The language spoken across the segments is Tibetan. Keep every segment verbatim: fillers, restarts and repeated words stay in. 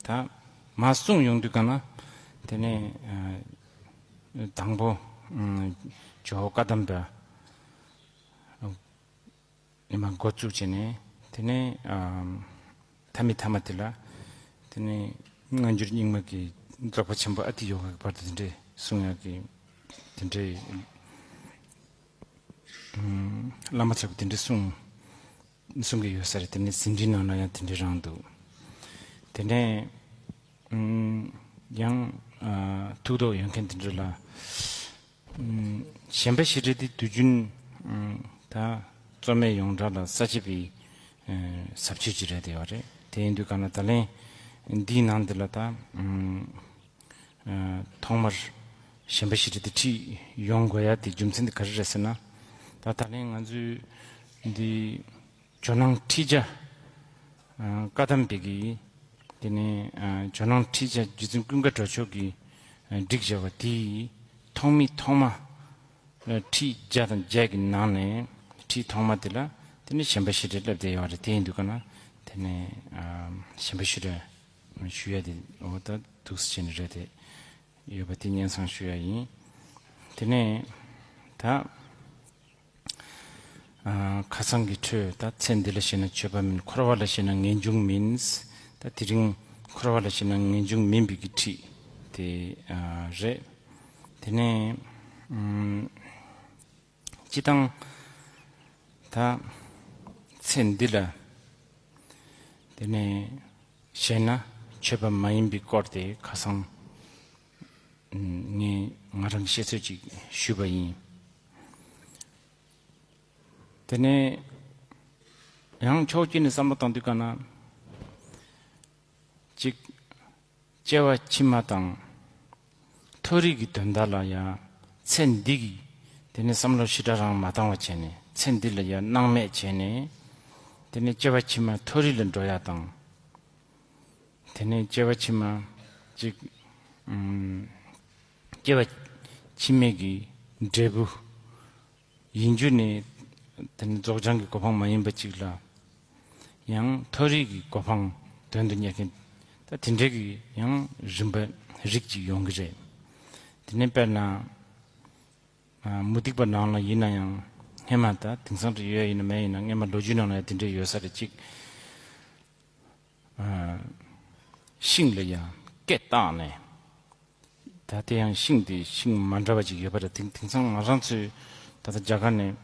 ད་མར་གསུངས་ཡོང་དུས་ག་ན་དེ་ནས་དང་པོ་ཇོ་བོ་བཀའ་གདམས་པ་ནས་མར་འགོ་བཙུགས་བྱས་ནས། དེ་ནས་ཨ་ཐ་མའི་ཐ་མ་དེ་ལ་དེ་ནས་སྔ་འགྱུར་རྙིང་མ་གི་རྫོགས་པ་ཆེན་པོ་ཨ་ཏི་ཡོ་ག་གི་བར་དུ་དེ་འདྲས་གསུང་ཡག་གི་དེ་འདྲས་ཨམ་བླ་མ་ཚོ་གི་དེ་འདྲས་གསུང་གསུང་གི་ཡོད་ས་རེད། དེ་ནས་ཟིན་བྲིས་ནང་ལ་ཡང་དེ་འདྲས་རང་འདུག་དེ་ནས་ཨམ་ཡང་ཨ་ཐུགས་དོགས་ཡོད་མཁན་དེ་འདྲས་ལ། ཨམ་ཞེན་པ་ཞེ་འགྲས་དེ་དུས་རྒྱུན་ཨམ་ད་རྩོད་མེད་ཡོངས་གྲགས་ལ་གསལ་བྱེད་པའི་ཨ་ཟབ་ཆོས་ཅིག་རེད་དེ་ཡོད་རེད། དེ་ཡིན་དུས་ག་ན་ད་ལན་འདིའི་ནང་འདི་ལ་ད་ཨམ་ཨ་ཐོག་མར་ཞེན་པ་ཞེ་འགྲས་དེ་ཁྲིད་ཡོང་དགོས་ཡ་དེ་རྒྱུ་མཚན་དེ་ག་རེ་རེད་ཟེར་ན། ད་ད་ལན་ང་ཚོའི་འདི་ཇོ་ནང་ཁྲིད་བྱ་ཨ་བཀའ་གདམས་པའི་གི་དེ་ནས་ཨ་ཇོ་ནང་ཁྲིད་བྱ་རྗེ་བཙུན་ཀུན་དགའ་གྲོལ་མཆོག་གིས་ཨ་བསྒྲིགས་བྱ་བ་དེའི་ཐོག་མའི་ཐོག་མ། ཨ་ཁྲིད་བརྒྱ་དང་བརྒྱད་ཀྱི་ནང་ནས་ཁྲིད་ཐོག་མ་དེ་ལ་དེ་ནས་ཞེན་པ་ཞེ་འགྲས་སླེབས་བསྡད་ཡོད་རེད། དེ་ཡིན་དུས་ག་ན་དེ་ནས་ཨ་ཞེན་པ་ཞེ་འགྲས་ཞུ་ཡ་དེ་འོ་ད་འདུག་སེ་བྱས་ནས་རེད་དེ་ཡོད་པ་དེ་སྙན་སེང་ཞུ་ཡ་ཡིན། དེ་ནས་ད་ཨ་ཁ་སང་གི་འཕྲོས་ད་ཚེ་འདི་ལ་ཞེན་ན་ཆོས་པ་མིན། འཁོར་བ་ལ་ཞེན་ན་ངེས་འབྱུང་མིན། ད་དེ་རིང་འཁོར་བ་ལ་ཞེན་ན་ངེས་འབྱུང་མིན་པའི་གི་ཁྲིད་དེ་ཨ་རེད། དེ་ནས་ཨམ་སྤྱི་བཏང་ད་ཚེ་འདི་ལ་དེ་ནས་ཞེན་ན་ཆོས་པ་མ་ཡིན་པའི་སྐོར་དེ་ཁ་སང་ངས་ང་རང་གི་བཤད་ཚོད་ཅིག་ཞུས་པ་ཡིན། དེ་ནས་ཡང་ཕྱོགས་གཅིག་ནས་བསམ་བློ་བཏང་དུས་ག་ན། གཅིག་སྐྱེ་བ་ཕྱི་མ་དང་མཐོ་རིས་ཀྱི་དོན་དག་ལ་ཡང་ཚེ་འདི་གི་དེ་ནས་བསམ་བློ་ཞེ་དྲག་རང་མ་བཏང་བ་བྱས་ནས། ཚེ་འདི་ལ་ཡང་སྣང་མེད་བྱས་ནས། དེ་ནས་སྐྱེ་བ་ཕྱི་མ་མཐོ་རིས་ལ་འགྲོ་ཡ་དང་། དེ་ནས་སྐྱེ་བ་ཕྱི་མ་གཅིག་ཨམ་སྐྱེ་བ་ཕྱི་མའི་གི་འབྲས་བུ་ཡིན་རྒྱུ་ནི་དེ་ནི་རྫོགས་བྱང་གི་གོ་འཕང་མ་ཡིན་པ་གཅིག་ལ། ཡང་མཐོ་རིས་ཀྱི་གོ་འཕང་དོན་དུ་གཉེར་མཁན་ད་དེ་འདྲའི་གི་ཡང་རིམ་པ་རིགས་གཅིག་ཡོང་གི་རེད། དེ་ནས་དཔེར་ན་ཨ་མུ་སྟེགས་པ་ནང་ལ་ཡིན་ན་ཡང་། སྔས་མ་ད་དེང་སང་དུ་ཡོད་ཡིན་ན་མེད་ཡིན་ན། སྔས་མ་ལོ་རྒྱུས་ནང་ལ་ཡང་དེ་འདྲའི་ཡོད་ས་རེད། གཅིག་ཨ་ཤིང་ལ་ཡང་སྐད་བཏགས་ནས། ད་དེ་ཡང་ཤིང་དེ་ཤིང་མ་འདྲ་བ་ཅིག་ཡོད་པ་རེད། དེང་དེང་སང་ང་རང་ཚོའི་ད་ལྟ་རྒྱ་གར་ནས་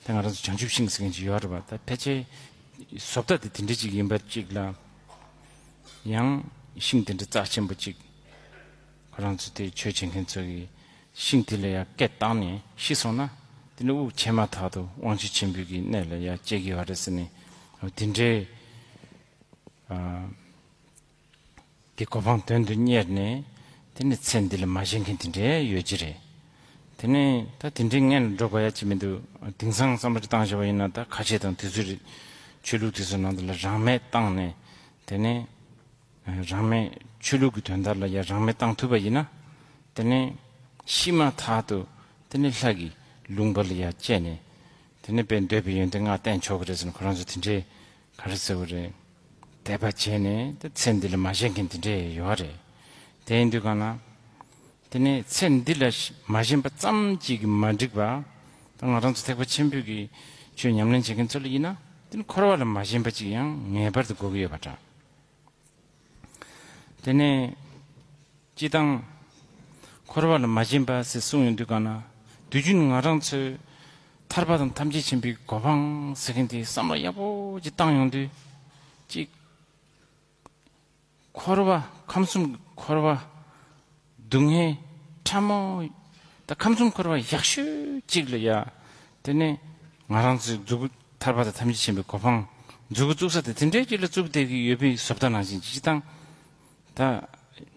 ད་ང་རང་ཚོ་བྱང་ཆུབ་ཤིང་ཟེར་མཁན་ཅིག་ཡོད་རེད་པ། ད་ཕལ་ཆེར་བཟོ་ལྟ་དེ་དེ་འདྲ་ཅིག་ཡིན་པ་ཅིག་ལ། ཡང་ཤིང་དེ་འདྲ་རྩ་ཆེན་པོ་ཅིག་ཁོ་རང་ཚོ་དེ་ཆོས་བྱེད་མཁན་ཚོ་གིས་ཤིང་དེ་ལ་ཡང་སྐད་བཏགས་ནས་ཤི་སོང་ན། དེ་ནི་དབུགས་ཆད་མ་ཐག་ཏུ་དབང་ཕྱུག་ཆེན་པོའི་གི་གནས་ལ་ཡང་སྐྱེ་གི་ཡོད་རེད་ཟེར་ནས། དེ་འདྲའི་ཨ་གི་གོ་འཕང་དོན་དུ་གཉེར་ནས། དེ་ནི་ཚེ་འདི་ལ་མ་ཞེན་མཁན་དེ་འདྲའི་ཡོད་ཀྱི་རེད། དེ་ནས་ད་དེ་འདྲའི་ངན་ལ་འགྲོ་དགོས་ཡ་ཅི་མི་འདུག་དེང་སང་བསམ་བློ་བཏང་བཞག་པ་ཡིན་ན། ད་ཁ་ཆེ་དང་དེ་ཚོའི་ཆོས་ལུགས་དེ་ཚོའི་ནང་དུ་ལ་རང་མེད་བཏང་ནས། དེ་ནས་རང་མེད་ཆོས་ལུགས་ཀྱི་དོན་དག་ལ་ཡ་རང་མེད་བཏང་ཐུབ་པ་ཡིན་ན། དེ་ནས་ཤི་མ་ཐག་ཏུ་དེ་ནས་ལྷ་གི་ལུང་པ་ལ་ཡ་སྐྱེས་ནས། དེ་ནས་དཔེ་འདོད་པའི་ཡོན་ཏན་ལྔ་བསྟན་ཆོག་གི་རེད་ཟེར་ནས། ཁོ་རང་ཚོ་དེ་འདྲའི་ག་རེ་ཟེར་བ་རེད། དད་པ་བྱས་ནས་ད་ཚེ་འདི་ལ་མ་ཞེན་མཁན་དེ་འདྲས་ཡོད་རེད། དེ་ཡིན་དུས་གང་ན། དེ་ནས་ཚེ་འདི་ལ་མ་ཞེན་པ་ཙམ་གཅིག་གིས་མ་འགྲིག་པ། ད་ང་རང་ཚོ་ཐེག་པ་ཆེན་པོའི་གི་ཆོས་ཉམས་ལེན་བྱེད་མཁན་ཚོ་ལ་ཡིན་ན། དེ་ནི་འཁོར་བ་ལ་མ་ཞེན་པ་ཅིག་ཡང་ངེས་པར་དུ་དགོས་ཀྱི་ཡོད་པ་འདྲ། དེ་ནས་སྤྱི་བཏང་འཁོར་བ་ལ་མ་ཞེན་པ་ཟེར་གསུངས་ཡོང་དུས་གང་ན། དུས་རྒྱུན་ང་རང་ཚོས་ཐར་པ་དང་ཐམས་ཅད་མཁྱེན་པའི་གོ་འཕང་ཟེར་མཁན་དེ་བསམ་བློ་ཡག་པོ་ཅིག་བཏང་ཡོང་དུས། གཅིག་འཁོར་བ། ཁམས་གསུམ་གྱི་འཁོར་བ། སྡུག་བསྔལ་ཕྲ་མོ། ད་ཁམས་གསུམ་འཁོར་བ་ཡག་ཤོས་གཅིག་ལ་ཡ། དེ་ནས་ང་རང་ཚོའི་མཛུབ་གུ་ཐར་པ་དང་ཐམས་ཅད་མཁྱེན་པའི་གོ་འཕང་མཛུབ་གུ་བཙུགས་ས་དེ་དེ་འདྲའི་གཅིག་ལ་བཙུགས་བསྡད་ཀྱི་ཡོད་པའི་བཟོ་ལྟ་ནང་བཞིན་ཅིག་དང་། ད་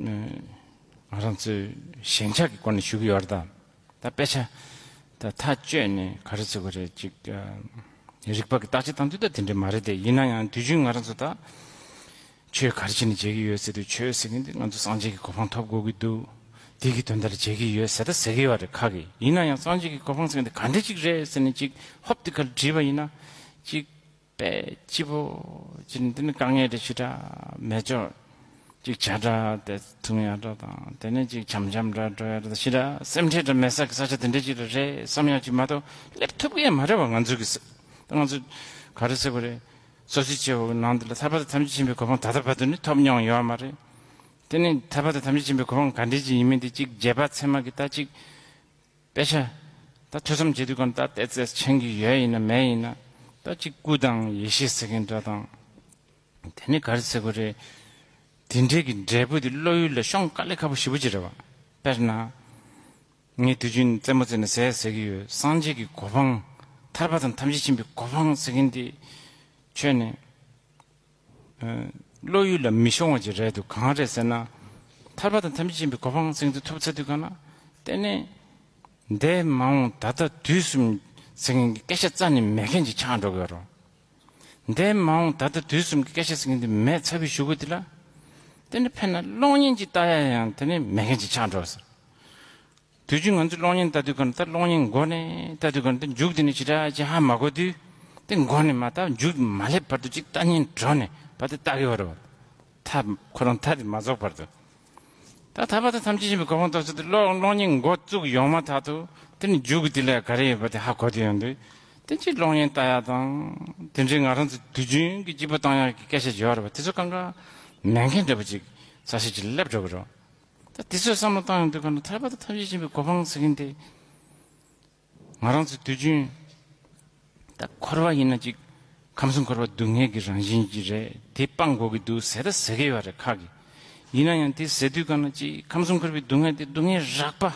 ང་རང་ཚོའི་ཞེན་ཆགས་ཀྱི་སྒོ་ནས་ཞུ་གི་ཡོད་རེད་ད། ད་དཔེ་ཆ་ད་ཐག་གཅོད་ནས་ག་རེ་ཟེར་དགོས་རེད། ཅིག་རིག་པ་གི་བརྟག་དཔྱད་བཏང་དུས་ད་དེ་འདྲ་མ་རེད་དེ། ཡིན་ན་ཡང་དུས་རྒྱུན་ང་རང་ཚོ་ད་ཆོས་ག་རེ་བྱས་ནས་བྱེད་ཀྱི་ཡོད་ཟེར་དུས། ཆོས་ཟེར་མཁན་དེ་ང་ཚོ་སངས་རྒྱས་ཀྱི་གོ་འཕང་ཐོབ་དགོས་ཀྱི་འདུག་དེ་གི་དོན་དག་ལ་བྱེད་ཀྱི་ཡོད་ཟེར་ད་ཟེར་གྱི་ཡོད་རེད་ཁ་གི། ཡིན་ན་ཡང་སངས་རྒྱས་ཀྱི་གོ་འཕང་ཟེར་མཁན་དེ་ག་འདྲ་ཅིག་རེད་ཟེར་ནས་ཅིག་ཧོབ་དེ་ག་ལ་དྲིས་པ་ཡིན་ན། ཅིག་དཔེ་སྐྱིད་པོ་ཅིག་ནས། དེ་ནི་དཀའ་ངལ་དེ་ཞེ་དྲག་མེད་ཅོག་ ཅིག་ཇ་འདྲ་དེ་འཐུང་ཡ་འདྲ་དང་། དེ་ནས་ཅིག་འཆམ་འཆམ་འདྲ་འགྲོ་ཡ་འདྲ་དང་། ཞེ་དྲག་སེམས་ཁྲལ་འདྲ་མེད་ས་གི་ས་ཆ་དེ་འདྲ་ཅིག་ལ་རེད་བསམ་ཡ་ཅིག་མ་གཏོགས་སླེབས་ཐུབ་ཀྱི་ཡང་མ་རེད་བ། ང་ཚོ་གི་ས་ད་ང་ཚོ་ག་རེ་ཟེར་དགོས་རེད། སོ་སོའི་སྐྱེ་བོ་ནང་འདི་ལ་ཐར་པ་དང་ཐམས་ཅད་མཁྱེན་པའི་གོ་འཕང་ད་ལྟ་བར་དུ་ནི་ཐོབ་མྱོང་ཡོད་མ་རེད། དེ་ནས་ཐར་པ་དང་ཐམས་ཅད་མཁྱེན་པའི་གོ་འཕང་ག་འདྲ་ཅིག་ཡིན་མིན་དེ་ཅིག་རྗེས་དཔག་ཚད་མ་གི་ད་ཅིག་དཔེ་ཆ་ད་ཐོས་བསམ་བྱེད་དུས་གང་ད་ཏོག་ཙམ་མཁྱེན་གྱི་ཡོད་ཡིན་ན་མེད་ཡིན་ན། ད་ཅིག་སྐུ་དང་ཡེ་ཤེས་ཟེར་མཁན་འདྲ་དང་། དེ་ནས་ག་རེ་ཟེར་དགོས་རེད། དེ་འདྲའི་གི་འབྲས་བུ་དེ་བློ་ཡུལ་ལ་ཤོང་དཀའ་ལས་ཁག་པོ་ཞེ་པོ་ཅིག་རེད་བ། དཔེར་ན། ངས་དུས་རྒྱུན་རྩེད་མོ་རྩེ་ནས་ཟེར་ཟེར་གྱི་ཡོད། སངས་རྒྱས་ཀྱི་གོ་འཕང་། ཐར་པ་དང་ཐམས་ཅད་མཁྱེན་པའི་གོ་འཕང་ཟེར་མཁན་དེ་ཁྱོན་ནས་ཨ་བློ་ཡུལ་ལ་མི་ཤོང་བ་ཅིག་རེད་འདུག་གང་རེད་ཟེར་ན། ཐར་པ་དང་ཐམས་ཅད་མཁྱེན་པའི་གོ་འཕང་ཟེར་མཁན་དེ་ཐོབ་ཚར་དུས་གང་ན། དེ་ནས་འདས་མ་འོངས་ད་ལྟ་དུས་གསུམ་ཟེར་མཁན་གྱི་སྐད་ཆ་རྩ་ནས་མེད་མཁན་ཅིག་ཆགས་འགྲོ་གི་ཡོད་རེད། འདས་མ་འོངས་ད་ལྟ་དུས་གསུམ་གྱི་སྐད་ཆ་ཟེར་མཁན་དེ་མེད་ཚར་བའི་གཞུག་གུ་དེ་ལ། དེ་ནས་ཕན་ན་གློག་བརྙན་ཅིག་ལྟ་ཡ་ཡང་དེ་ནས་མེད་མཁན་ཅིག་ཆགས་འགྲོ་ཟེར། དུས་རྒྱུན་ང་ཚོ་གློག་བརྙན་ལྟ་དུས་གང་ད་གློག་བརྙན་མགོ་ནས་ལྟ་དུས་གང་ད་མཇུག་དེ་ནས་ཇི་འདྲ་ཅིག་ཧ་མ་གོ་དུས། དེ་མགོ་ནས་མ་ལྟ་མཇུག་མ་སླེབས་བར་དུ་ཅིག་ལྟ་སྙིང་འདོད་ནས་བར་དུ་ལྟ་གི་ཡོད་རེད་བ། ད་ཁོ་རང་ད་དེ་མ་རྫོགས་བར་དུ། ད་ཐར་པ་དང་ཐམས་ཅད་མཁྱེན་པའི་གོ་འཕང་ཐོབ་ཚུལ་དེ་གློག་གློག་བརྙན་འགོ་བཙུགས་ཡོང་མ་ཐག་ཏུ་དེ་ནི་མཇུག་གི་དེ་ལས་ག་རེ་ཡོད་པ་དེ་ཧ་གོ་དུས་ཡོང་དུས། དེ་ཅིག་གློག་བརྙན་ལྟ་ཡ་དང་། དེ་འདྲའི་ང་རང་ཚོ་དུས་རྒྱུན་གྱི་སྐྱིད་པོ་བཏང་ཡ་གི་སྐད་ཆ་ཡོད་རེད་བ། དེ་ཚོ་གང་ག་མེད་མཁན་འདྲ་པོ་ཅིག་ས་ཆ་ཅིག་སླེབས་འགྲོ་གི་རེད། ད་དེ་ཚོའི་བསམ་བློ་བཏང་ཡོང་དུས་གང་ན་ཐར་པ་དང་ཐམས་ཅད་མཁྱེན་པའི་གོ་འཕང་ཟེར་མཁན་དེ། ང་རང་ཚོ་དུས་རྒྱུན་ད་འཁོར་བ་ཡིན་ན་ཅིག་ཁམས་གསུམ་འཁོར་བ་སྡུག་བསྔལ་གྱི་རང་བཞིན་གྱི་རེད། དེ་སྤང་དགོས་ཀྱི་འདུག་ཟེར་ད་ཟེར་གྱི་ཡོད་རེད་ཁ་གི། ཡིན་ན་ཡང་དེ་ཟེར་དུས་གང་ན་ཅིག་ཁམས་གསུམ་འཁོར་བའི་སྡུག་བསྔལ་དེ་སྡུག་བསྔལ་རགས་པ།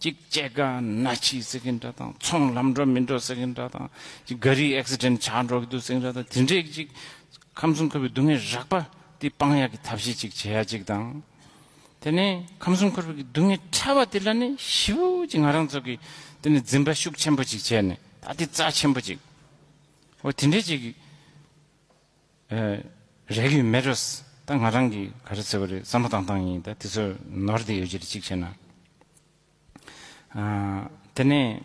ཅིག་སྐྱེ་རྒ་ན་འཆི་ཟེར་གྱིན་འདྲ་དང་། ཚོང་ལམ་འགྲོ་མི་འགྲོ་ཟེར་གྱིན་འདྲ་དང་། ཅིག་ག་རི་ཨེག་སི་ཌེན་ཊི་ཆགས་འགྲོ་གི་འདུག་ཟེར་གྱིན་འདྲ་དང་། དེ་འདྲའི་ཅིག་ཁམས་གསུམ་འཁོར་བའི་སྡུག་བསྔལ་རགས་པ་དེ་སྤང་ཡག་གི་ཐབས་ཤེས་ཅིག་བྱེད་ཡ་ཅིག་དང་། དེ་ནས་ཁམས་གསུམ་འཁོར་བའི་སྡུག་བསྔལ་ཕྲ་བ་དེ་ལ་ནི་ཞེ་པོ་ཅིག་ང་རང་ཚོ་གི་དེ་ནི་འཛིན་པ་ཤུགས་ཆེན་པོ་ཅིག་བྱས་ནས་ད་དེ་རྩ་ཆེན་པོ་ཅིག་འོ་དེ་འདྲའི་ཅིག་ཨ་རེག་ཡོད་མེད་རོ། ད་ང་རང་གི་ག་རེ་ཟེར་བ་རེད། བསམ་བློ་བཏང་སྟངས་ཡིན། ད་དེ་ཚོ་ནོར་བསྡད་ཡོད་ཀྱི་རེད་ཅིག་བྱས་ན། ཨ་དེ་ནས་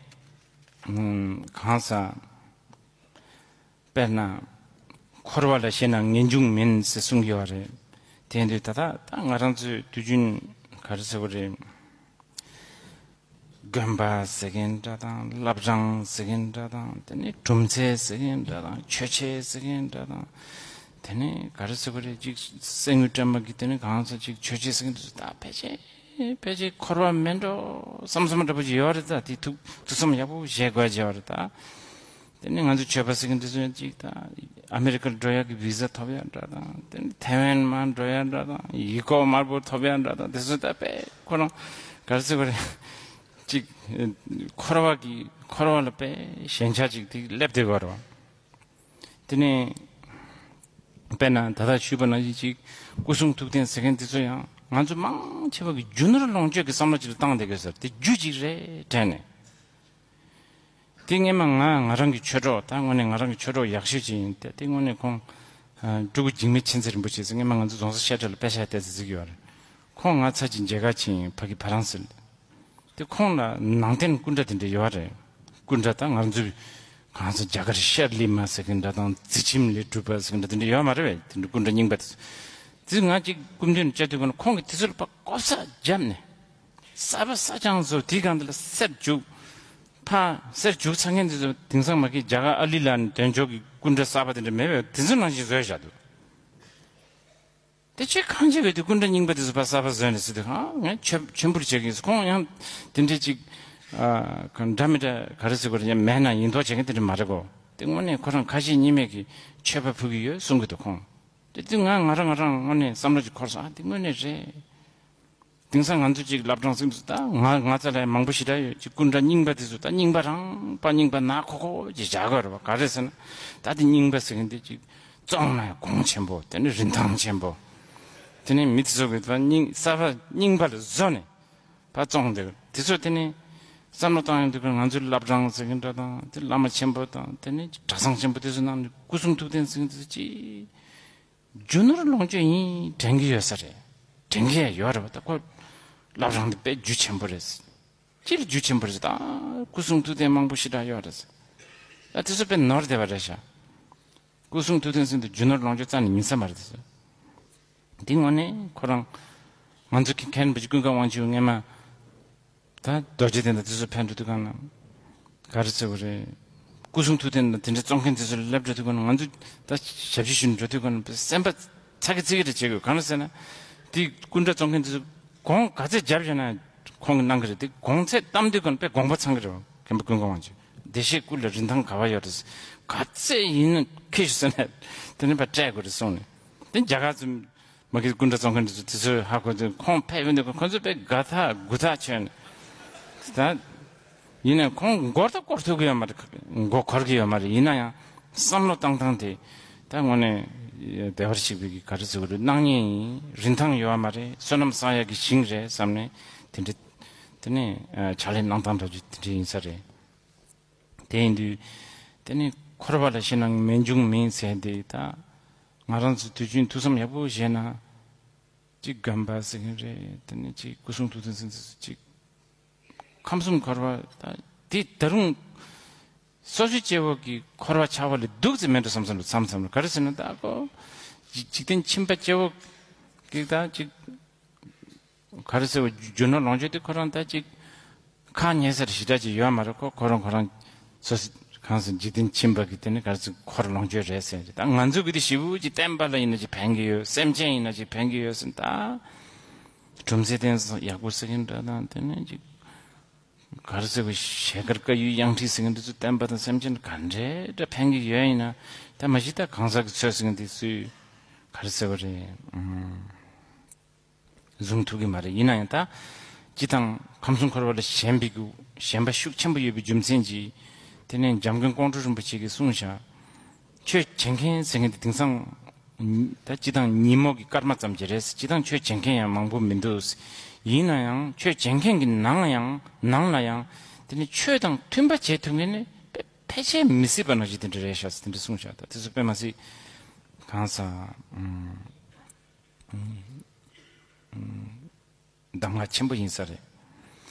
ཨུམ་གང་ཟག་དཔེར་ན། འཁོར་བ་ལ་ཞེན་ན་ངེས་འབྱུང་མིན་ཟེར་གསུང་གི་ཡོད་རེད། དེ་ཡིན་དུས་ད་ལྟ་ད་ང་རང་ཚོའི་དུས་རྒྱུན་ག་རེ་ཟེར་བ་རེད། དགོན་པ་ཟེར་མཁན་འདྲ་དང་། བླ་བྲང་ཟེར་མཁན་འདྲ་དང་། དེ་ནས་གྲུབ་ཚན་ཟེར་མཁན་འདྲ་དང་། ཆོས་ཆེན་ཟེར་མཁན་འདྲ་དང་། དེ་ནས་ག་རེ་ཟེར་བ་རེད། ཅིག་གསེར་དངུལ་སྲན་མ་གི་དེ་ནས་གང་ཟག་ཅིག་ཆོས་ཆེན་ཟེར་མཁན་དེ་ཚོ་ད་ཕལ་ཆེར་ཕལ་ཆེར་འཁོར་བ་མེད་འགྲོ་བསམ་བསམ་འདྲ་པོ་ཅིག་ཡོད་རེད། ད་དེ་ཐུགས་ཐུགས་བསམ་ཡག་པོ་བཞེས་དགོས་ཀྱི་ཡོད་རེད་ད། དེ་ནས་ང་ཚོ་ཆོས་པ་ཟེར་མཁན་དེ་ཚོ་ཡང་ཅིག་ད་ཨ་མེ་རི་ཀར་འགྲོ་ཡག་གི་བི་ཟ་ཐོབ་ཡག་འདྲ་དང་། དེ་ནས་ཐའེ་ཝན་མར་འགྲོ་ཡག་འདྲ་དང་། ཡུལ་སྐོར་མར་པོ་ཐོབ་ཡག་འདྲ་དང་། དེ་ཚོ་ད་དཔེ་ཁོ་རང་ག་རེ་ཟེར་བ་རེད། ཅིག་འཁོར་བ་གི་འཁོར་བ་ལ་དཔེ་ཞེན་ཆགས་ཅིག་དེ་སླེབས་བསྡད་ཡོད་རེད་བ། དེ་ནས་དཔེར་ན་ད་ལྟ་ཞུས་པ་ནང་བཞིན་ཅིག་སྐུ་གསུང་ཐུགས་རྟེན་ཟེར་མཁན་དེ་ཚོ་ཡང་ང་ཚོ་མང་ཆེ་བ་གི་རྒྱུ་ནོར་ལོངས་སྤྱོད་ཀྱི་བསམ་བློ་ཅིག་ལ་བཏང་བསྡད་དགོས་ཟེར། དེ་རྒྱུ་ཅིག་རེད་དྲན་ནས། དེ་སྔོན་མ་ང་ང་རང་གི་ཆོས་གྲོགས། ད་དངོས་གནས་ང་རང་གི་ཆོས་གྲོགས་ཡག་ཤོས་ཅིག་ཡིན། དེ་དེ་དངོས་གནས་ཁོང་ཨ་སྤྲུལ་སྐུ་འཇིགས་མེད་མཁྱེན་བརྩེ་རིན་པོ་ཆེ་ཟེར། སྔོན་མ་ང་ཚོ་རྫོང་སར་བཤད་གྲྭ་ལ་དཔེ་ཆ་བལྟས་ཚེ་གཟིགས་ཡོད་རེད། ཁོང་ང་ཚ་གྱི་མཇལ་ཁ་ཕྱིན་ཡིན། ཕ་གི་ཕ་རན་སི་ལ། དེ་ཁོང་ལ་ནང་བསྟན་སྐུ་འདྲ་དེ་འདྲ་ཡོད་རེད། སྐུ་འདྲ་ད་ང་ཚོའི་གང་ཟག་རྒྱ་གར་ཤར་ལི་མ་ཟེར་གི་འདྲ་དང་། རྩི་ཁྱིམ་ལས་གྲུབ་པ་ཟེར་གི་འདྲ་དེ་འདྲ་ཡོད་མ་རེད་པས། དེ་འདྲ་སྐུ་འདྲ་རྙིང་པ་དེ་ཚོ། དེ་ང་ཅིག་སྐུ་མདུན་བཅར་དུས་གང་ན་ཁོང་གིས་དེ་ཚོ་ལ་ཕར་ལྐོག་ཟ་བརྒྱབ་ནས། གསར་པ་གསར་རྐྱང་བཟོ། དེའི་སྒང་དེ་ལ་གསེར་བྱུག་ཕར་གསེར་བྱུག་ཚར་མཁན་དེ་ཚོ་དེང་སང་མ་གི་རྒྱ་གར་ཨ་ལི་ལ་ནས་དོན་ཆོག་གི་སྐུ་འདྲ་གསར་པ་དེ་འདྲ་མེད་པས། དེ་ཚོ་ནང་བཞིན་བཟོས་བཞག་འདུག་དེ་ཆོས་གང་བྱེད་པའི་དུས་སྐུ་འདྲ་རྙིང་པ་དེ་ཚོ་ཕར་གསར་པ་བཟོས་ནས་ཟེར་དུས། ཨ་ངས་ཆོས་མཆོད་འབུལ་བྱེད་ཀྱི་ཡིན་ཟེར། ཁོང་ཡང་དེ་འདྲའི་ཅིག་ཨ་གང་འདྲ་མི་འདྲ་ག་རེ་ཟེར་དགོས་རེད། ཡང་མེད་ན་ཡིན་མདོག་བྱེད་མཁན་དེ་འདྲ་མ་རེད་གོ། དེ་དངོས་གནས་ཁོ་རང་ཁ་ཞེ་གཉིས་མེད་ཀྱི་ཆོས་པ་ཕུད་ཀྱི་ཡོད་གསུང་གི་འདུག་ཁོང་། དེ་དུས་ང་ང་རང་ང་རང་དངོས་གནས་བསམ་བློ་ཅིག་འཁོར་སོང་། ཨ་དེ་དངོས་གནས་རེད། དེང་སང་ང་ཚོ་ཅིག་བླ་བྲང་ཟེར་དུས་ད་ང་ང་ཚོ་ལ་ཡང་མང་པོ་ཞེ་དྲག་ཡོད། ཅིག་སྐུ་འདྲ་རྙིང་པ་དེ་ཚོ་ད་རྙིང་པ་རང་པ་རྙིང་པ་ནག་ཁོག་ཁོག་ཅིག་བཞག་དགོས་རེད་པ། ག་རེ་ཟེར་ན་ད་དེ་རྙིང་པ་ཟེར་མཁན་དེ་ཅིག་བཙོང་ན་ཡང་གོང་ཆེན་པོ། དེ་ནས་རིན་ཐང་ཆེན་པོ། དེ་ནས་མི་དེ་ཚོ་གིས་ད་རྙིང་གསར་པ་རྙིང་པ་ལ་བཟོས་ནས་ཕར་བཙོང་བསྡད། དེ་ཚོ་དེ་ནས་བསམ་བློ་བཏང་ཡོང་དུས་ང་ཚོའི་བླ་བྲང་ཟེར་མཁན་འདྲ་དང་། དེ་བླ་མ་ཆེན་པོ་དང་། དེ་ནས་གྲྭ་ཚང་ཆེན་པོ་དེ་ཚོ་ནང་ནས་སྐུ་གསུང་ཐུགས་རྟེན་ཟེར་མཁན་དེ་ཚོ་ཅིག་རྒྱུ་ནོར་ལོངས་སྤྱོད་ཡིན་དྲན་གྱི་ཡོད་ས་རེད། དྲན་གྱི་ཡང་ཡོད་རེད་པ། ད་ཁོ་བླ་བྲང་འདི་དཔེ་རྒྱུ་ཆེན་པོ་རེད། ཅི་ལ་རྒྱུ་ཆེན་པོ་རེད། ད་སྐུ་གསུང་ཐུགས་རྟེན་མང་པོ་ཞེ་དྲག་ཡོད་རེད། ད་དེ་ཚོ་དཔེ་ནོར་བསྡད་པ་རེད་ཤག་སྐུ་གསུང་ཐུགས་རྟེན་ཟེར་དུས་རྒྱུ་ནོར་ལོངས་སྤྱོད་རྩ་ནས་ཡིན་ས་མ་རེད། དེ་ཚོ་ འདི་དངོས་གནས་ཁོ་རང་ང་ཚོ་མཁན་པོ་ཀུན་དགའ་དབང་ཕྱུག་སྔས་མ་ད་རྡོ་རྗེ་གདན་དང་དེ་ཚོ་ཕེབས་འགྲོ་དུས་སྒང་ལ་ག་རེ་ཟེར་བ་རེད། སྐུ་གསུང་ཐུགས་རྟེན་དང་དེ་འདྲ་བཙོང་མཁན་དེ་ཚོ་སླེབས་འགྲོ་དུས་སྒང་ལ་ང་ཚོ་ད་ཞབས་ཕྱི་ཞུ་ནས་འགྲོ་དུས་སྒང་ལ་སེམས་པ་ཚ་གི་ཚི་གི་རེ་བྱེད་དགོས། གང་ལ་ཟེར་ན་དེ་སྐུ་འདྲ་བཙོང་མཁན་དེ་ཚོ་གོང་ག་ཚད་བརྒྱབ་བཞག་ན་ཁོང་གིས་གནང་གི་རེད། དེ་གོང་ཚད་བཏང་དུས་སྒང་ལ་དཔེ་དགོངས་པ་ཚང་གི་རེད། མཁན་པོ་ཀུན་དགའ་དབང་ཕྱུག་བདེ་གཤེགས་སྐུ་ལ་རིན་ཐང་ག་བ་ཡོད་རེད། ག་ཚད་ཡིན་ན་ཁྱེར་ཤོག་ཟེར་ནས་དེ་ནས་ཕར་སྤྲད་དགོས་རེད་གསུངས་ནས། དེ་རྒྱ་གར་ཚོ་མ་གི་སྐུ་འདྲ་བཙོང་མཁན་དེ་ཚོ་དེ་ཚོས་ཧ་གོ་དུས་ཁོང་ཕེབས་ཡོང་དུས་ཁོང་ཚོ་དཔེ་དགའ་ཐག་དགུ་ཐག་ཆོད་ནས། ད་ཡིན་ནའི་ཁོང་མགོ་ད་སྐོར་ཐུབ་ཀྱི་ཡོད་མ་རེད། མགོ་འཁོར་གྱི་ཡོད་མ་རེད། ཡིན་ན་ཡང་བསམ་བློ་བཏང་སྟངས་དེ་ད་དངོས་གནས་བདེ་བར་གཤེགས་པའི་གི་ག་རེ་ཟེར་དགོས་རེད། སྣང་བརྙན་ཡིན། རིན་ཐང་ཡོད་པ་མ་རེད། བསོད་ནམས་བསགས་ཡག་གི་ཞིང་རེད་བསམ་ནས་དེ་འདྲ་དེ་ནས་ཕྱག་ལས་གནང་སྟངས་འདྲ་ཅིག་དེ་འདྲ་ཡིན་ས་རེད། དེ་ཡིན་དུས་དེ་ནས་འཁོར་བ་ལ་ཤི་ན་རྨད་བྱུང་མིན་ཟེར་དེ། ད་ང་རང་ཚོ་དུས་རྒྱུན་ཐུགས་བསམ་ཡག་པོ་བཞེས་ན་གཅིག་དགོན་པ་ཟེར་མཁན་རེད། དེ་ནས་གཅིག་སྐུ་གསུང་ཐུགས་རྟེན་ཟེར་མཁན་ཟེར་གཅིག་ཁམས་གསུམ་འཁོར་བ་ད་དེ་ད་རུང་སོ་སོའི་སྐྱེ་བོ་གི་འཁོར་བ་ཆགས་པ་ལས་སྡུག་ཙམ་མེད་འགྲོ་བསམ་བསམ་རེད། མཚམས་མཚམས་རེད། ག་རེ་ཟེར་ན་ད་ཁོ་འཇིག་འཇིག་རྟེན་ཁྱིམ་པ་སྐྱེ་བོ་གི་ད་གཅིག་ག་རེ་ཟེར་བ་རྒྱུ་ནོར་ལོངས་སྤྱོད་དེ་ཁོ་རང་ད་གཅིག་ཁ་ཉེ་སར་ཞེ་དྲག་ཅིག་ཡོད་མ་རེད། ཁོ་ཁོ་རང་ཁོ་རང་སོ་སོ་གང་ཟེར་འཇིག་རྟེན་ཁྱིམ་པ་གི་དེ་ནི་ག་རེ་ཟེར་འཁོར་ལོངས་སྤྱོད་རེད་ཟེར། ད་ང་ཚོ་གི་དེ་ཞེ་པོ་ཅིག་བསྟན་པ་ལ་ཡིན་ན་ཅིག་ཕན་གི་ཡོད། སེམས་ཅན་ཡིན་ན་ཅིག་ཕན་གི་ཡོད་ཟེར། ད་གྲུབ་ཚེ་བརྟན་ཡག་པོ་ཟེར་གྱིན་འདྲ་དང་དེ་ནས་ཅིག་ག་རེ་ཟེར་བ་ཞལ་དཀར་དཀར་ཡུལ་གཡང་ཁྲིད་ཟེར་གྱིན་འདི་ཚོ་བསྟན་པ་དང་སེམས་ཅན་ག་འདྲའི་འདྲ་ཕན་གི་ཡོད་ཡིན་ན། ད་མ་གཞི་ད་གང་ཟག་གི་ཚོད་ཟེར་གྱིན་འདི་ཚོས་ག་རེ་ཟེར་བ་རེད། ཨང་། བཟུང་ཐུབ་ཀྱི་མ་རེད། ཡིན་ན་ཡང་ད་སྤྱི་དང་ཁམས་གསུམ་འཁོར་བ་ལ་ཞེན་པའི་གི་ཞེན་པ་ཤུགས་ཆེན་པོ་ཡོད་པའི་རྒྱུ་མཚན་གྱིས། དེ་ནས་འཇམ་མགོན་ཀོང་སྤྲུལ་རིན་པོ་ཆེ་གིས་གསུངས་བཞག་ཆོས་བྱེད་མཁན་ཟེར་མཁན་དེ་དེང་སང་ད་སྤྱི་དང་ཉིན་མོ་གི་སྐར་མ་ཙམ་ཅིག་རེད། སྤྱི་དང་ཆོས་བྱེད་མཁན་ཡང་མང་པོ་མི་འདུག་ཡིན་ན་ཡང་ཆོས་བྱེད་མཁན་གྱི་ནང་ཡང་ནང་ལ་ཡང་དེ་ནི་ཆོས་དང་མཐུན་པ་བྱེད་ཐུབ་མཁན་ནི་ཕལ་ཆེར་མི་སྲིད་པ་ནང་བཞིན་དེ་འདྲ་རེད་ཤག་ཟེར་དེ་འདྲ་གསུངས་བཞག་ད་དེ་ཚོ་དཔེ་མ་སྲིད་གང་ཟག་གདམས་ངག་ཆེན་པོ་ཡིན་ས་རེད།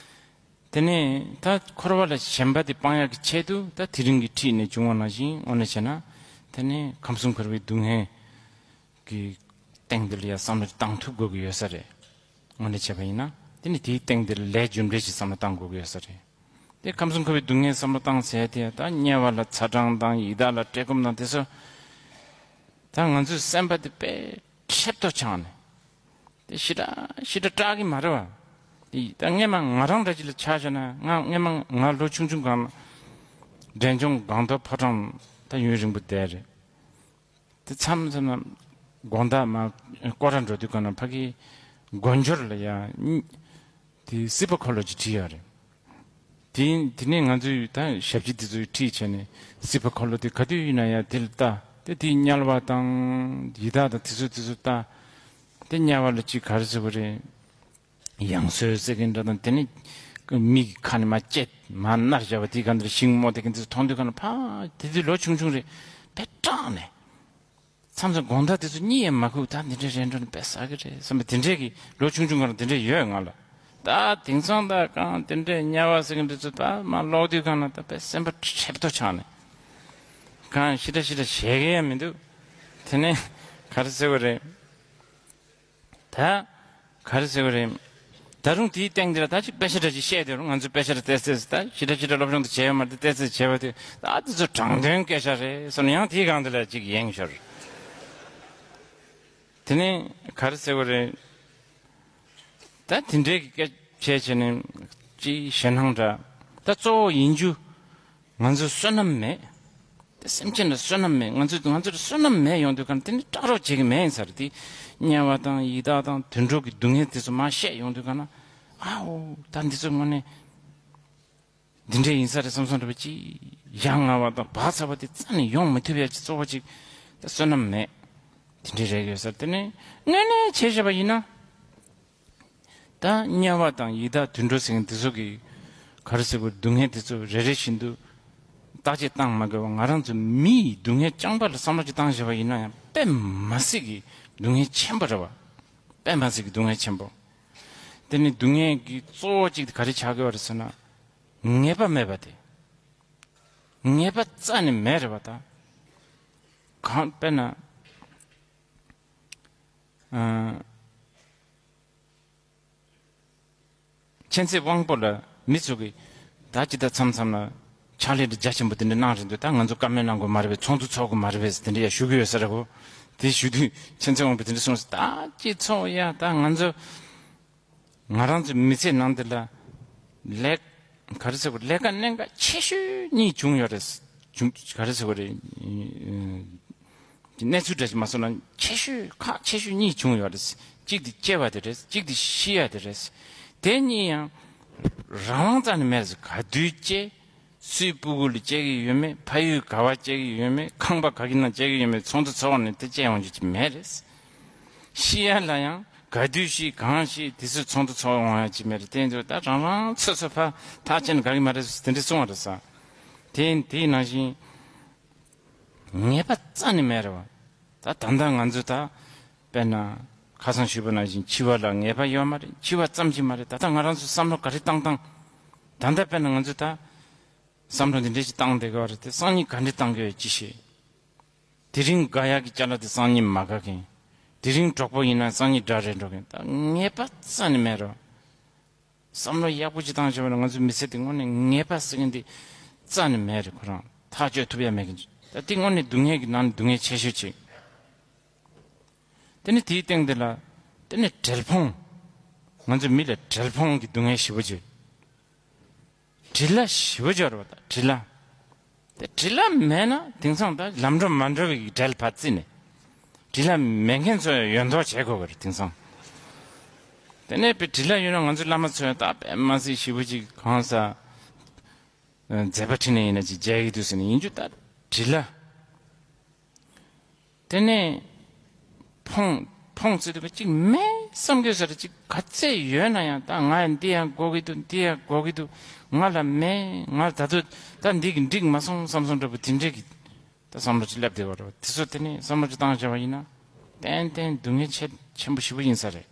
དེ་ནས་ད་འཁོར་བ་ལ་ཞེན་པ་དེ་སྤང་ཡག་གི་ཆེད་དུ་ད་དེ་རིང་གི་ཁྲིད་ནས་བྱུང་བ་ནང་བཞིན་དངོས་གནས་བྱས་ན་དེ་ནས་ཁམས་གསུམ་འཁོར་བའི་སྡུག་བསྔལ་གྱི་སྟེང་དེ་ལ་ཡང་བསམ་བློ་བཏང་ཐུབ་དགོས་ཀྱི་ཡོད་ས་རེད། དངོས་གནས་བྱས་པ་ཡིན་ན་དེ་ནས་དེའི་སྟེང་དེ་ལ་ལས་རྒྱུ་འབྲས་ཀྱི་བསམ་བློ་བཏང་དགོས་ཀྱི་ཡོད་ས་རེད། དེ་ཁམས་གསུམ་འཁོར་བའི་སྡུག་བསྔལ་བསམ་བློ་བཏང་ཟེར་དེ་ད་དམྱལ་བ་ལ་ཚ་གྲང་དང་ཡི་དྭགས་ལ་བཀྲེས་སྐོམ་དང་དེ་ཚོ་ད་ང་ཚོའི་སེམས་པ་དེ་དཔེ་ཁྲེབ་ཏོ་ཆགས་ནས། དེ་ཞེ་དྲག་ཞེ་དྲག་སྐྲག་གི་མ་རེད་བ། དེ་ད་སྔས་མ་ང་རང་འདྲ་ཅིག་ལ་ཆ་བཞག་ན། ང་སྔས་མ་ང་ལོ་ཆུང་ཆུང་སྒང་ལ་འབྲས་ལྗོངས་སྒང་ཏོག་ཕོ་བྲང་ད་ཡུན་རིང་པོ་བསྡད་རེད། དེ་མཚམས་མཚམས་ན་དགོང་དག་མ་སྐོར་ར་འགྲོ་དུས་སྒང་ལ་ཕ་གི་སྒོ་འབྱོར་ལ་ཡ་དེ་སྲིད་པ་འཁོར་ལོ་ཅིག་བྲིས་ཡོད་རེད། དེ་དེ་ནས་ང་ཚོས་ད་ཞབས་ཕྱི་དེ་ཚོའི་ཁྲིད་བྱས་ནས་སྲིད་པ་འཁོར་ལོ་དེ་ག་དུས་ཡིན་ན་ཡང་དེ་ལ་ལྟ། དེ་དེའི་དམྱལ་བ་དང་ཡི་དྭགས་དང་དེ་ཚོ་དེ་ཚོ་ལྟ། དེ་དམྱལ་བ་ལ་ཅིག་ག་རེ་ཟེར་བ་རེད། ཡང་སོས་ཟེར་གྱིན་འདྲ་དང་དེ་ནས་མི་གི་ཁ་ནས་མར་ལྕེ་མར་མནར་བཞག་པ་དེའི་སྒང་དེར་ཤིང་རྨོ་དེ་གིན་དེ་ཚོ་མཐོང་དུས་སྒང་ལ་ཕ་དེ་དུས་ལོ་ཆུང་ཆུང་རེད། དཔེ་སྐྲག་ནས། མཚམས་མཚམས་དགོང་དག་དེ་ཚོ་གཉིད་ཡང་མ་ཁུག་ད་འདི་འདྲའི་རེ་འགྲོ་ནི་དཔེ་ཟ་གི་རེད་བསམ་པ་དེ་འདྲའི་གི་ལོ་ཆུང་ཆུང་སྒང་ལ་དེ་འདྲའི་ཡོད་ང་ལ། ད་དེང་སང་ད་གང་དེ་འདྲའི་དམྱལ་བ་ཟེར་གི་འདི་ཚོ་ད་མར་ཀློག་དུས་སྒང་ལ་ད་དཔེ་སེམས་པ་ཁྲེབ་ཏོ་ཆགས་ནས། གང་ཞེ་དྲག་ཞེ་དྲག་བྱེད་གི་ཡང་མི་འདུག་དེ་ནས་ག་རེ་ཟེར་བ་རེད། ད་ག་རེ་ཟེར་བ་རེད། ད་རུང་དེའི་སྟེང་འདིར་ད་ཅིག་དཔེ་ཆ་འདྲ་ཅིག་བཤད་དེ་རུང་ང་ཚོས་དཔེ་ཆ་ར་ཏོག་ཙམ་ད་ཞེ་དྲག་ཞེ་དྲག་སློབ་སྦྱོང་དུ་བྱས་ཡོད་མ་རེད། ཏོག་ཙམ་བྱས་པ་དེ་ད་དེ་ཚོ་དྲང་དོན་སྐད་ཆ་རེད་བསམ་ནས་ཡང་དེའི་སྒང་འདི་ལ་ཅིག་ཡེངས་ཤོར། དེ་ནས་ག་རེ་ཟེར་བ་རེད། ད་དེ་འདྲའི་གི་སྐད་ཆ་བྱས་བྱས་ནས་ཅིག་ཞེད་སྣང་འདྲ། ད་གཙོ་བོ་ཡིན་རྒྱུ་ང་ཚོ་བསོད་ནམས་མེད། དེ་སེམས་ཅན་ལ་བསོད་ནམས་མེད། ང་ཚོ་ང་ཚོར་བསོད་ནམས་མེད་ཡོང་དུས་གང་དེ་ནི་སྐྲག་རོགས་བྱེད་ཀྱི་མེད་ཡིན་ས་རེད། དེ་དམྱལ་བ་དང་ཡི་དྭགས་དང་དུད་འགྲོ་གི་སྡུག་བསྔལ་དེ་ཚོ་མར་བཤད་ཡོང་དུས་གང་ན་ཨའོ་ད་འདི་ཚོ་དངོས་གནས་འདི་འདྲ་ཡིན་ས་རེད་བསམ་བསམ་འདྲ་པོ་ཅིག་ཡ་ང་བ་དང་བག་ཚ་བ་དེ་རྩ་ནས་ཡོང་མི་ཐུབ་ཡ་ཅིག་གཙོ་བོ་ཅིག་ད་བསོད་ནམས་མེད། དེ་འདྲའི་རེད་ཡོད་ས་རེད། དེ་ནི་དངོས་གནས་བྱས་བཞག་པ་ཡིན་ན། ད་དམྱལ་བ་དང་ཡི་དྭགས་དུད་འགྲོ་ཟེར་མཁན་དེ་ཚོ་གི་ག་རེ་ཟེར་དགོས། སྡུག་བསྔལ་དེ་ཚོ་རེ་རེ་བཞིན་དུ་བརྟག་དཔྱད་བཏང་མ་དགོས་པ་ང་རང་ཚོ་མི་ཡི་སྡུག་བསྔལ་རྐྱང་པ་ལ་བསམ་བློ་ཅིག་བཏང་བཞག་པ་ཡིན་ན་ཡང་དཔེ་མ་སྲིད་ཀྱི་སྡུག་བསྔལ་ཆེན་པོ་རེད་བ། དཔེ་མ་སྲིད་ཀྱི་སྡུག་བསྔལ་ཆེན་པོ། དེ་ནི་སྡུག་བསྔལ་གྱི་གཙོ་བོ་གཅིག་དེ་ག་རེ་ཆགས་ཀྱི་ཡོད་རེད་ཟེར་ན། ངེས་པ་མེད་པ་དེ། ངེས་པ་རྩ་ནས་མེད་རེད་བ་ད། གང་དཔེར་ན། ཨ། མཁྱེན་བརྩེ་དབང་པོ་ལ་མི་ཚོ་གིས་ད་ཅི་ད་མཚམས་མཚམས་ལ་ཕྱག་ལས་འདི་རྒྱ་ཆེན་པོ་དེ་འདྲ་གནང་རེད་འདུག་ད་ང་ཚོ་བཀའ་མོལ་གནང་དགོས་མ་རེད་པས། ཚོགས་འདུ་ཚོགས་དགོས་མ་རེད་པས་དེ་འདྲ་ཡ་ཞུ་གི་ཡོད་ས་རེད་གོ། དེ་ཞུ་དུས་མཁྱེན་བརྩེ་དབང་པོས་དེ་འདྲ་གསུངས་སོང་། ད་ཅི་ཚོགས་ཡ། ད་ང་ཚོ་ང་རང་ཚོའི་མི་ཚེ་ནང་དེ་ལ་ལས་ག་རེ་ཟེར་དགོས། ལས་ཀ་གནད་འགག་ཆེ་ཤོས་གཉིས་བྱུང་ཡོད་རེད། བྱུང་ག་རེ་ཟེར་དགོས་རེད། གནས་ཚུལ་འདྲ་ཞིག་མ་སོང་ན་ཆེ་ཤོས་ཁག་ཆེ་ཤོས་གཉིས་བྱུང་ཡོད་རེད། གཅིག་དེ་སྐྱེ་བ་དེ་རེད། གཅིག་དེ་ཤི་ཡ་དེ་རེད། དེ་གཉིས་ཡང་རང་དབང་རྩ་ནས་མེད་རེད། ག་དུས་སྐྱེ། སུའི་སྤུ་གུ་ལ་སྐྱེ་གི་ཡོད་མེད། ཕ་ཡུལ་ག་བ་སྐྱེ་གི་ཡོད་མེད། ཁང་པ་ག་གི་ནང་སྐྱེ་གི་ཡོད་མེད། ཚོགས་འདུ་ཚོགས་ནས་དེ་སྐྱེ་ཡོང་རྒྱུ་ཅིག་མེད་རེད། ཤི་ཡ་ལ་ཡང་ག་དུས་ཤི་གང་ཤི་དེ་ཚོ་ཚོགས་འདུ་ཚོགས་ཡོང་ཡ་ཅིག་མེད་རེད། དེ་ཚོ་ད་རང་རང་སོ་སོ་ཕ་ཐག་བཅད་ནས་དགའ་གི་མ་རེད་ཟེར་དེ་འདྲ་གསུང་བ་རེད་ས། དེ་དེའི་ནང་བཞིན་ངེས་པ་རྩ་ནས་མེད་རེད་བ། ད་ད་ལྟ་ང་ཚོ་ད་དཔེར་ན་ཁ་སང་ཞུས་པ་ནང་བཞིན་འཆི་བ་ལ་ངེས་པ་ཡོད་མ་རེད། འཆི་བ་ཙམ་གྱིས་མ་རེད། ད་ལྟ་ང་རང་ཚོ་བསམ་བློ་ག་རེ་བཏང་བཏང་། ད་ལྟ་དཔེར་ན་ང་ཚོ་ད་བསམ་བློ་འདི་འདྲ་ཞིག་བཏང་བསྡད་དགོས་པ་རེད་དེ། སང་ཉིན་ག་འདྲ་བཏང་གི་ཡོད་ཅི་ཤེས། དེ་རིང་དགའ་ཡག་གི་ཅ་ལག་དེ་སང་ཉིན་མ་དགའ་མཁན། དེ་རིང་གྲོགས་པོ་ཡིན་ན་སང་ཉིན་དགྲ་རེད་འགྲོ་མཁན། ད་ངེས་པ་རྩ་ནས་མེད་རོ། བསམ་བློ་ཡག་པོ་ཅིག་བཏང་བྱས་པ་ན་ང་ཚོའི་མི་ཚེ་འདི་དངོས་གནས་ངེས་པ་ཟེར་མཁན་འདི་རྩ་ནས་མེད་རེད། ཁོ་རང་ཐག་གཅོད་ཐུབ་ཡ་མེད་མཁན་ཅིག་ད་འདི་དངོས་གནས་སྡུག་བསྔལ་གྱི་ནང་ནས་སྡུག་བསྔལ་ཆེ་ཤོས་ཅིག་དེ་ནི་དེའི་སྟེང་འདི་ལ་དེ་ནི་བྲེལ་ཕོངས། ང་ཚོའི་མི་ལ་བྲེལ་ཕོངས་ཀྱི་སྡུག་བསྔལ་ཞེ་པོ་ཅིག་དྲི་ལ་ཞེ་པོ་ཅིག་ཡོད་རེད་པ། ད་དྲི་ལ། དེ་དྲི་ལ་མེད་ན་དེང་སང་ད་ལམ་འགྲོ་མ་འགྲོ་བའི་བྲེལ་བ་རྩིས་ནས། དྲི་ལ་མེད་མཁན་ཚོ་ཡོན་མདོག་བྱེད་དགོས་ཀྱི་རེད་དེང་སང་། དེ་ནས་དཔེ་དྲི་ལ་ཡོད་ན་ང་ཚོ་བླ་མ་ཚོས་ད་དཔེ་མ་སྲིད་ཞེ་པོ་ཅིག་གང་ཟག་མཛད་པ་ཁྲིད་ནས་ཡིན་ན་ཅིག་མཇལ་གྱི་འདུག་ཟེར་ནས་ཡིན་རྒྱུ་ད་དྲི་ལ། དེ་ནས་ཕོངས་ཕོངས་ཚེ་དུ་གཅིག་མེད་བསམ་གྱི་ཟེར་གཅིག་ག་ཚད་ཡོད་ན་ཡང་ད་ང་འདི་ཡང་དགོས་ཀྱི་འདུག་འདི་ཡང་དགོས་ཀྱི་འདུག་ང་ལ་མེད། ང་ད་དུ་ད་འདི་གི་འགྲིག་མ་སོང་བསམ་སོང་འདྲ་པོ་དེ་འདྲས་ཀྱི་ད་བསམ་བློ་ཅིག་སླེབས་བསྡད་པ་རེད། དེ་ཚོ་དེ་ནས་བསམ་བློ་ཅིག་བཏང་བྱས་པ་ཡིན་ན་ཏན་ཏན་སྡུག་བསྔལ་ཆེ་ཆེན་པོ་ཞེ་པོ་ཡིན་ས་རེད།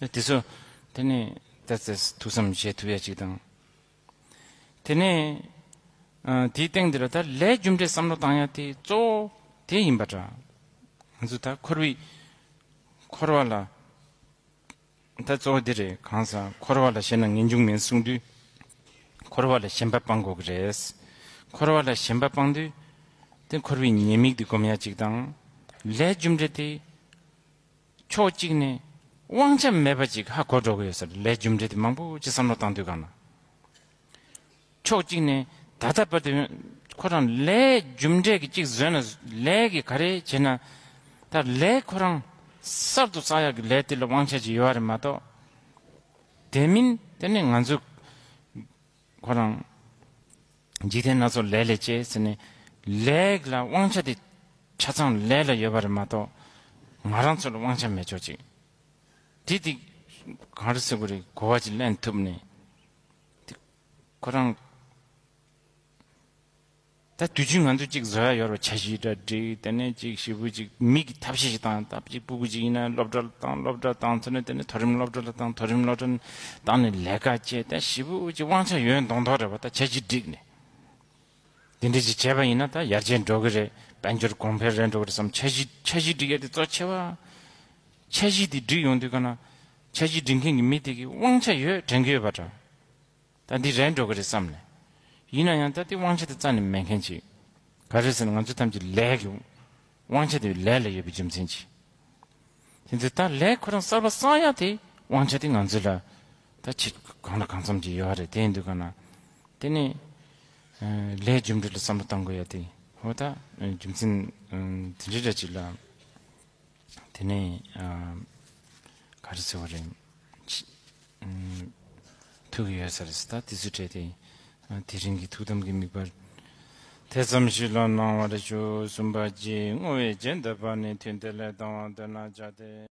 དེ་ཚོ་དེ་ནས་ད་ཚེ་ཐུགས་བསམ་བཞེས་ཐུབ་ཡ་ཅིག་དང་། དེ་ནས་ཨ་དེའི་སྟེང་འདི་ལ་ད་ལས་རྒྱུ་འབྲས་བསམ་བློ་བཏང་ཡ་དེ་གཙོ་བོ་དེ་ཡིན་པ་འདྲ། ང་ཚོ་ད་འཁོར་བའི་འཁོར་བ་ལ་ད་གཙོ་བོ་འདི་རེད། གང་ཟག་འཁོར་བ་ལ་ཞེན་ན་ངེས་འབྱུང་མེད་གསུངས་དུས། འཁོར་བ་ལ་ཞེན་པ་སྤང་དགོས་ཀྱི་རེད། འཁོར་བ་ལ་ཞེན་པ་སྤང་དུས། དེ་འཁོར་བའི་ཉེས་དམིགས་དེ་སྒོམ་ཡ་གཅིག་དང་། ལས་རྒྱུ་འབྲས་དེ་ཕྱོགས་གཅིག་ནས་དབང་ཆ་མེད་པ་ཅིག་ཧ་གོ་འགྲོ་གི་ཡོད་ས་རེད། ལས་རྒྱུ་འབྲས་དེ་མང་པོ་ཅིག་བསམ་བློ་བཏང་དུས་གང་ན། ཕྱོགས་གཅིག་ནས་ད་ལྟ་བར་དུ་ཁོ་རང་ལས་རྒྱུ་འབྲས་ཀྱི་གཅིག་བཟོས་ན་ལས་ཀྱི་ག་རེ་བྱས་ན་ད་ལས་ཁོ་རང་གསར་དུ་བསགས་ཡག་གི་ལས་དེ་ལ་དབང་ཆ་ཅིག་ཡོད་རེད་མ་གཏོགས། དེ་མིན་དེ་ནི་ང་ཚོ་ཁོ་རང་འཇིག་རྟེན་སྣ་ཚོགས་ལས་ལས་བྱེད་ཟེར་ནས་ལས་ལ་དབང་ཆ་དེ་ཆ་ཚང་ལས་ལ་ཡོད་པ་རེད་མ་གཏོགས་ང་རང་ཚོ་ལ་དབང་ཆ་མེད་ཆོག་ཅིག་དེ་དེ་གང་རེད་ཟེར་དགོས་རེད། གོ་བ་ཅིག་ལེན་ཐུབ་ནས་དེ་ཁོ་རང་ད་དུས་རྒྱུན་ང་ཚོ་ཅིག་བཟོ་ཡ་ཡོད་རེད། འཆར་གཞི་འདྲ་སྒྲིག་དེ་ནས་ཅིག་ཞེ་པོ་ཅིག་མི་གི་ཐབས་ཤེས་ཤིག་བཏང་། ད་ཅིག་སྤུ་གུ་ཅིག་ཡིན་ན་སློབ་གྲྭ་ལ་བཏང་། སློབ་གྲྭ་བཏང་ཚར་ནས་དེ་ནས་མཐོ་རིམ་སློབ་གྲྭ་ལ་བཏང་། མཐོ་རིམ་སློབ་གྲྭ་བཏང་ནས་ལས་ཀ་བྱས། ད་ཞེ་པོ་ཅིག་དབང་ཆ་ཡོད་མདོག་མདོག་རེད་པ། ད་འཆར་གཞི་སྒྲིག་ནས་དེ་འདྲ་ཅིག་བྱས་པ་ཡིན་ན་ད་ཡར་རྒྱས་འགྲོ་གི་རེད། དཔལ་འབྱོར་གོང་འཕེལ་རེད་འགྲོ་གི་རེད་བསམ། འཆར་གཞི་འཆར་གཞི་སྒྲིག་ཡ་དེ་གཙོ་ཆེ་བ། འཆར་གཞི་དེ་སྒྲིག་ཡོང་དུས་ག་ན་འཆར་གཞི་སྒྲིག་མཁན་གྱི་མི་དེ་གི་དབང་ཆ་ཡོད་དྲན་གྱི་ཡོད་པ་འདྲ། ད་འདི་རན་འགྲོ་གི་རེད་བསམ་ནས། ཡིན་ན་ཡང་ད་དེ་དབང་ཆ་དེ་རྩ་ནས་མེད་མཁན་ཅིག་ག་རེ་ཟེར་ན་ང་ཚོ་ཐམས་ཅད་ལས་ཀྱི་དབང་ཆ་དེ་ལས་ལ་ཡོད་པའི་རྒྱུ་མཚན་ཅིག་དེ་ཚོ་ད་ལས་ཁོ་རང་གསར་པ་བསགས་ཡ་དེ་དབང་ཆ་དེ་ང་ཚོ་ལ་ད་ཆེ་གང་ལ་གང་འཚམ་ཅིག་ཡོད་རེད། དེ་ཡིན་དུས་ག་ན་དེ་ནས་ཨ་ལས་རྒྱུ་འབྲས་ལ་བསམ་བློ་གཏང་དགོས་ཡ་དེ་འོ་ད་རྒྱུ་མཚན་ཨ་དེ་འདྲ་འདྲ་ཅིག་ལ། དེ་ནས་ཨ་ག་རེ་ཟེར་བ་རེད། ཆི་ཨ་ཐུག་ཡོད་ས་རེད། ད་དེ་ཚོའི་གྲས་དེ་ཨ་དེ་རིང་གི་ཐུགས་དམ་གྱི་དམིགས་པར་དེ་ཙམ་ཞིག་ལ་གནང་བར་ཞུ། གསུམ་པ་གཅིག་བསྔོ་བས་རྒྱན་དུ་བབས་ནས་ཐུན་དེ་ལས་ལྡང་བ་འདོད་ན་བྱ་སྟེ།